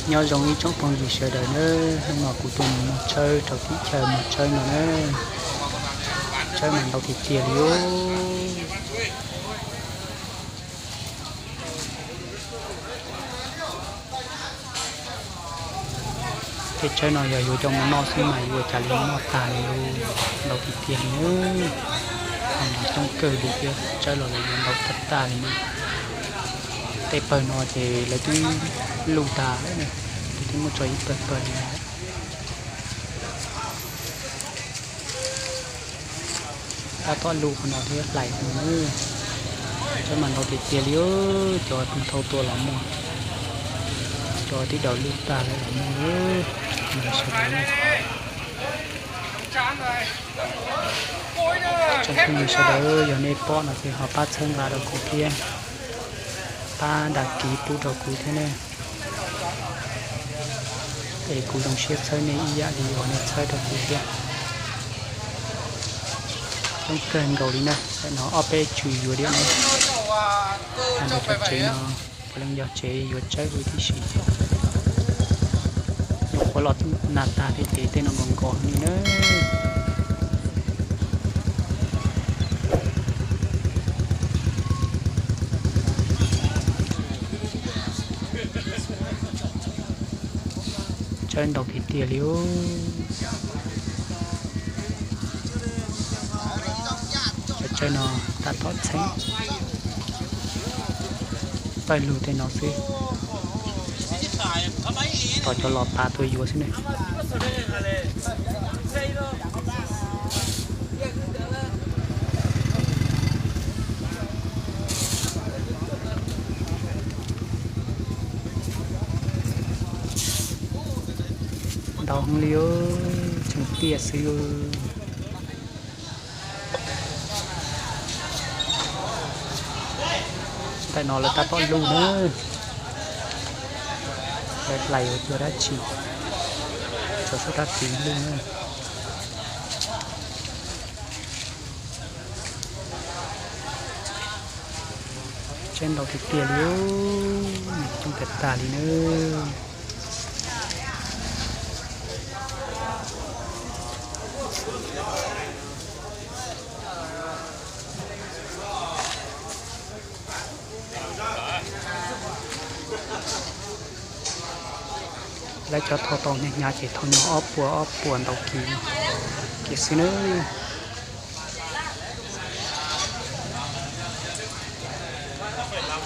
Nyob zoo ib tsoom phooj ywg sawv daws nawb, hnub no kuv tuaj mus muag tshawb rau teb chaws muag tshawb no na. Tshawb mas ntau tiag tiag li os. Tej tshawb no yog yuav coj mus noj xwb mas yuav ua cas li noj tag li, ntau tiag tiag li. Ho mas coob kawg li thiab, tshawb los los yuav ntau tag tag li na. Tej pawg no ces lawv twb luj tag lawm, lawv twb muab tso ib pawg pawg li. Tab tom luj qhov no thiab hlais qhov no. Tshawb mas ntau tiag tiag li, cov thauj tua los muaj, cov twb daus luj tag lawm los muaj. Tsoom phooj ywg sawv daws, yog nej pom no ces ho pab txhawb nqa rau kuv thiab, pab đăng ký pub rau kuv thiab ne. Es kuv zoo siab txhawb nej ib yam li uas nej txhawb rau kuv thiab. Coob kawg nkaus li na, no ob peb tswm yuav diam ne. Cov tsev no puav leej yog tsev yuav tshawb huv tib si. Nyuam qhuav los nag tag thiab ces tej no nkaus nkaus li na. Tshawb ntau tiag tiag li. Cov tshawb no tab tom txheeb pawg lug tej no xwb, tos cov los pav tuaj yuav xwb ne. Ntau heev li, tseem tiaj xwb. Ntawm no lawv tab tom luj na, lawv hlais yuav dab tsi, tso suab dab tsi luj na. Tshawb ntau tiag tiag li, coob tag tag li na. Lawv cov thau tau hnyav hnyav ces thau no ob puas ob puas ntau kis kiag xwb nawb.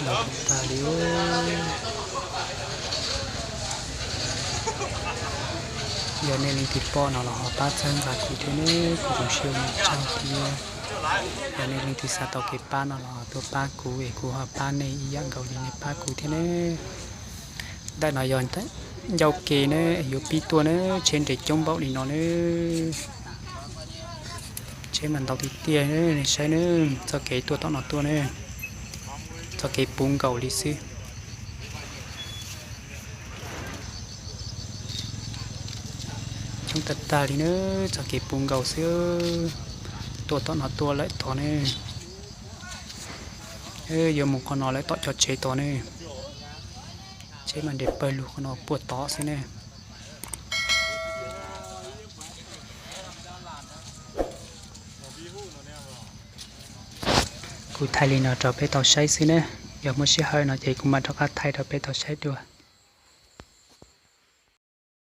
Ntau tag li. Yog nej leej twg pom no los ho pab txhawb nqa kuv thiab nawb, kuv zoo siab ua tsaug thiab. Yog nej leej twg xav tau kev pab no los tuaj pab kuv es kuv ho pab nej ib yam nkaus li nej pab kuv thiab nawb. Ntawm no yog ncauj ke na, yuav pib tuaj na, tsheb nres coob npaum li no na. Tsheb mas ntau tiag tiag, saib na, txoj kev tuaj tom no tuaj na, txoj kev puv nkaus li xwb. Coob tag tag li na, txoj kev puv nkaus xwb. Tuaj tom no tuaj lawm tod na. Yuav mus qhov no lawm tom cov tsev tod ne. Tsheb mas nres pawg lug qhov no puag tod xwb ne. Kuv thaij li no rau peb tau saib xwb ne. Yog muaj sij hawm no ces kuv mam rov qab thaij rau peb tau saib dua.